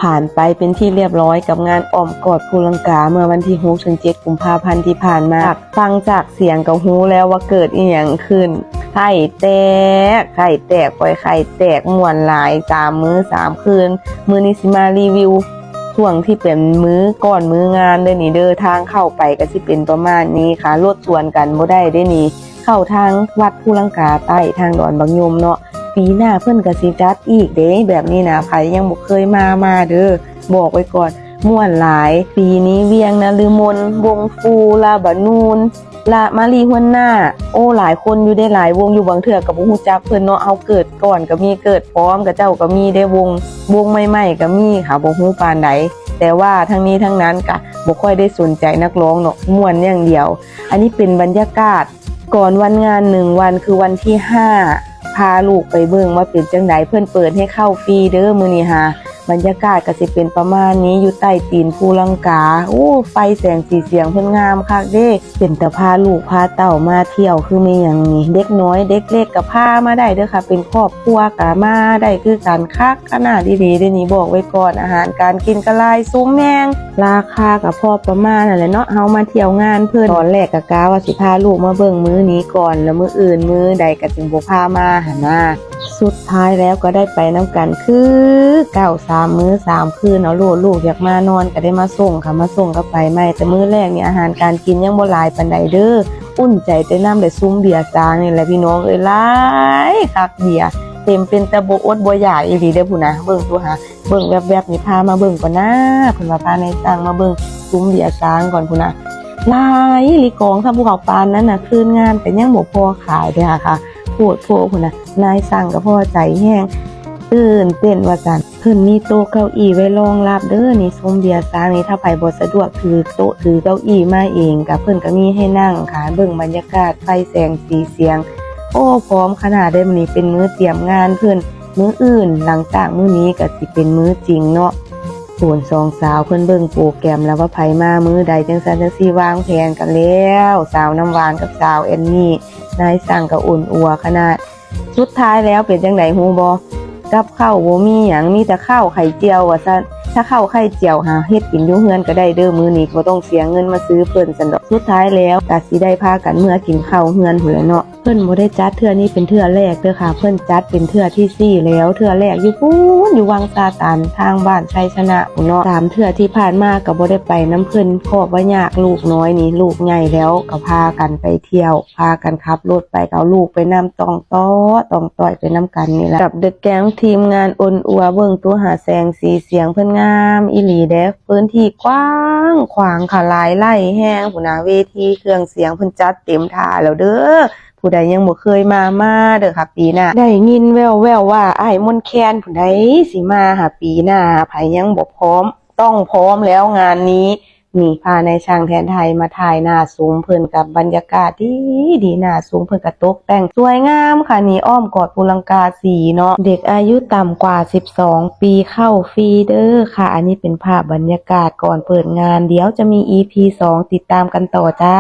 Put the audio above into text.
ຜ່ານໄປເປັນທີ່ຮຽບຮ້ອຍກັບງານອ້ອມກອດພູລັງກາເມື່ອວັນທີຫົກເຖິງເຈັດກຸມພາພັນທີ່ຜ່ານມາ. ຟັງຈາກສຽງກໍຮູ້ແລ້ວວ່າເກີດອີ່ຫຍັງຂຶ້ນ. ໄຂ່ແຕກ ໄຂ່ແຕກ ຂ້ອຍໄຂ່ແຕກ ມ່ວນຫຼາຍ ສາມມື້ສາມຄືນ. ມື້ນີ້ຊິມາຣີວິວຊ່ວງທີ່ເປັນມື້ກ່ອນມື້ງານເດີ້ນີ້ເດີ້. ທາງເຂົ້າໄປກໍຊິເປັນປະມານນີ້ຄ່ະ. ລົດສວນກັນບໍ່ໄດ້ເດ້ນີ້. ເຂົ້າທາງວັດພູລັງກາໃຕ້ ທາງດອນບັກຍົມເນາະ. ປີໜ້າເພິ່ນກໍຊິຈັດອີກເດ້ ແບບນີ້ນະ ໃຜຍັງບໍ່ເຄີຍມາ ມາເດີ້ ບອກໄວ້ກ່ອນ ມ່ວນຫຼາຍ. ປີນີ້ວຽງນະລືມົນ ວົງຟູລາບານູນ ລະມາຣີຮວນນາ ໂອ້ ຫຼາຍຄົນຢູ່ເດ້ ຫຼາຍວົງຢູ່. ບາງເທື່ອກໍບໍ່ຮູ້ຈັກເພິ່ນເນາະ ເຮົາເກີດກ່ອນກໍມີ ເກີດພ້ອມຂະເຈົ້າກໍມີເດ້ ວົງ ວົງໃໝ່ໆກໍມີ ຫາບໍ່ຮູ້ປານໃດ. ແຕ່ວ່າທັງນີ້ທັງນັ້ນກະບໍ່ຄ່ອຍໄດ້ສົນໃຈນັກຮ້ອງເນາະ ມ່ວນຢ່າງດຽວ. ອັນນີ້ເປັນບັນຍາກາດ ກ່ອນວັນງານໜຶ່ງວັນ ຄືວັນທີຫ້າ ພາລູກໄປເບິ່ງວ່າເປັນຈັ່ງໃດ. ເພິ່ນເປີດໃຫ້ເຂົ້າຟຣີເດີ້ມື້ນີ້ຫາ. ບັນຍາກາດກໍຊິເປັນປະມານນີ້ ຢູ່ໃຕ້ຕີນພູລັງກາ. ໂອ້ ໄຟແສງສີສຽງເພິ່ນງາມຄັກເດ້. ເປັນຕາພາລູກພາເຕົ້າມາທ່ຽວຄືແມ່ນຫຍັງນີ້. ເດັກນ້ອຍເດັກເລັກກໍພາມາໄດ້ເດີ້ຄ່ະ ເປັນຄອບຄົວກໍມາໄດ້ຄືກັນ. ຄັກຂະໜາດອີ່ຫຼີເດ້ນີ້ ບອກໄວ້ກ່ອນ. ອາຫານການກິນກໍຫຼາຍຊຸມແຮງ ລາຄາກໍພໍປະມານຫັ້ນແຫຼະເນາະ. ເຮົາມາທ່ຽວງານເພິ່ນ ຕອນແລກກໍກະວ່າຊິພາລູກມາເບິ່ງມື້ນີ້ກ່ອນ ແລ້ວມື້ອື່ນມື້ໃດກໍຈຶ່ງບໍ່ພາມາຫັ້ນນາ. ສຸດທ້າຍແລ້ວກໍໄດ້ໄປນຳກັນຄືເກົ່າ ສາມມື້ສາມຄືນເອົາໂລດ. ລູກຢາກມານອນກໍໄດ້ມາສົ່ງຄ່ະ ມາສົ່ງກໍໄປໃໝ່. ແຕ່ມື້ແລກນີ້ອາຫານການກິນຍັງບໍ່ຫຼາຍປານໃດເດີ້ ອຸ່ນໃຈແຕ່ນ້ຳ ແລະ ຊຸມເບຍຊາງນີ້ແຫຼະພີ່ນ້ອງເອີຍ ຫຼາຍຄັກເບຍ ເຕັມເປັນຕາບໍ່ອົດບໍ່ຢາກອີ່ຫຼີເດີ້ພຸ້ນນະ. ເບິ່ງດູຫາ ເບິ່ງແວບໆນີ້ ພາມາເບິ່ງກ່ອນນາ ເພິ່ນວ່າພານາຍຊ່າງມາເບິ່ງຊຸມເບຍຊາງກ່ອນພຸ້ນນະ. ຫຼາຍອີ່ຫຼີ ກອງສ່ຳພູເຂົາປານນັ້ນນະ ຄືນງານກໍຍັງບໍ່ພໍຂາຍເດ້ຫາຄ່ະ. ໂພດໂພພຸ້ນນະ ນາຍຊ່າງກໍພໍໃຈແຮງ ຕື່ນເຕັ້ນວ່າຊັ້ນ. ເພິ່ນມີໂຕະເກົ້າອີ້ໄວ້ລອງຮັບເດີ້ນີ້. ຊຸມເບຍຊາງນີ້ ຖ້າໃຜບໍ່ສະດວກຖືໂຕະຖືເກົ້າອີ້ມາເອງ ກໍເພິ່ນກໍມີໃຫ້ນັ່ງຄ່ະ. ເບິ່ງບັນຍາກາດ ໄຟແສງສີສຽງ ໂອ້ ພ້ອມຂະໜາດເດ້. ມື້ນີ້ເປັນມື້ຕຽມງານເພິ່ນ. ມື້ອື່ນຫຼັງຈາກມື້ນີ້ກໍຊິເປັນມື້ຈິງເນາະ. ໂພນສອງສາວເພິ່ນເບິ່ງໂປຣແກຣມແລ້ວວ່າໃຜມາມື້ໃດ ຈັ່ງຊັ້ນຈັ່ງຊີ້ ວາງແຜນກັນແລ້ວ. ສາວນ້ຳຫວານກັບສາວແອນນີ້ ນາຍຊ່າງກໍອຸ່ນອົວຂະໜາດ. ສຸດທ້າຍແລ້ວເປັນຈັ່ງໃດຮູ້ບໍ່? ກັບເຂົ້າບໍ່ມີຫຍັງ ມີແຕ່ເຂົ້າໄຂ່ຈຽວວ່າຊັ້ນ. ຖ້າເຂົ້າໄຂ່ຈຽວຫາເຮັດກິນຢູ່ເຮືອນກໍໄດ້ເດີ້ ມື້ນີ້ບໍ່ຕ້ອງເສຍເງິນມາຊື້ເພິ່ນຊັ້ນດອກ. ສຸດທ້າຍແລ້ວກໍຊິໄດ້ພາກັນເມືອກິນເຂົ້າເຮືອນພຸ້ນແຫຼະເນາະ. ເພິ່ນບໍ່ໄດ້ຈັດເທື່ອນີ້ເປັນເທື່ອແລກເດີ້ຄ່ະ ເພິ່ນຈັດເປັນເທື່ອທີສີ່ແລ້ວ. ເທື່ອແລກຢູ່ພຸ້ນ ຢູ່ວັງຊາຕານ ທາງບ້ານໄຊຊະນະພຸ້ນເນາະ. ສາມເທື່ອທີ່ຜ່ານມາກໍບໍ່ໄດ້ໄປນຳເພິ່ນ ເພາະວ່າຍາກລູກນ້ອຍນີ້ ລູກໃຫຍ່ແລ້ວ ກໍພາກັນໄປທ່ຽວ ພາກັນຂັບລົດໄປ ກໍເອົາລູກໄປນຳ ຕ້ອງເຕາະຕ້ອງຕ້ອຍໄປນຳກັນນີ້ແຫຼະ. ກັບເດີະແກງ ທີມງານອຸ່ນອົວ ເບິ່ງໂຕຫາແສງສີສຽງເພິ່ນງາມອີ່ຫຼີເດ້. ພື້ນທີ່ກວ້າງຂວາງຄ່ະ ຫຼາຍໄຮ່ແຮງພຸ້ນນະ. ເວທີເຄື່ອງສຽງເພິ່ນຈັດເຕັມຖ້າແລ້ວເດີ້. ຜູ້ໃດຍັງບໍ່ເຄີຍມາ ມາເດີ້ຄ່ະ ປີໜ້າ. ໄດ້ຍິນແວ່ວໆວ່າອ້າຍມົນແຄນຜູ້ໃດຊິມາຫາປີໜ້າ. ໃຜຍັງບໍ່ພ້ອມ ຕ້ອງພ້ອມແລ້ວງານນີ້. ນີ້ພານາຍຊ່າງແທນໄທມາຖ່າຍໜ້າຊຸມເພິ່ນ ກັບບັນຍາກາດດີໆ. ໜ້າຊຸມເພິ່ນກະຕົກແຕ່ງສວຍງາມຄ່ະນີ້ ອ້ອມກອດພູລັງກາສີເນາະ. ເດັກອາຍຸຕ່ຳກວ່າສິບສອງປີເຂົ້າຟຣີເດີ້ຄ່ະ. ອັນນີ້ເປັນພາບບັນຍາກາດກ່ອນເປີດງານ. ດຽວຈະມີອີພີສອງ ຕິດຕາມກັນຕໍ່ຈ້າ.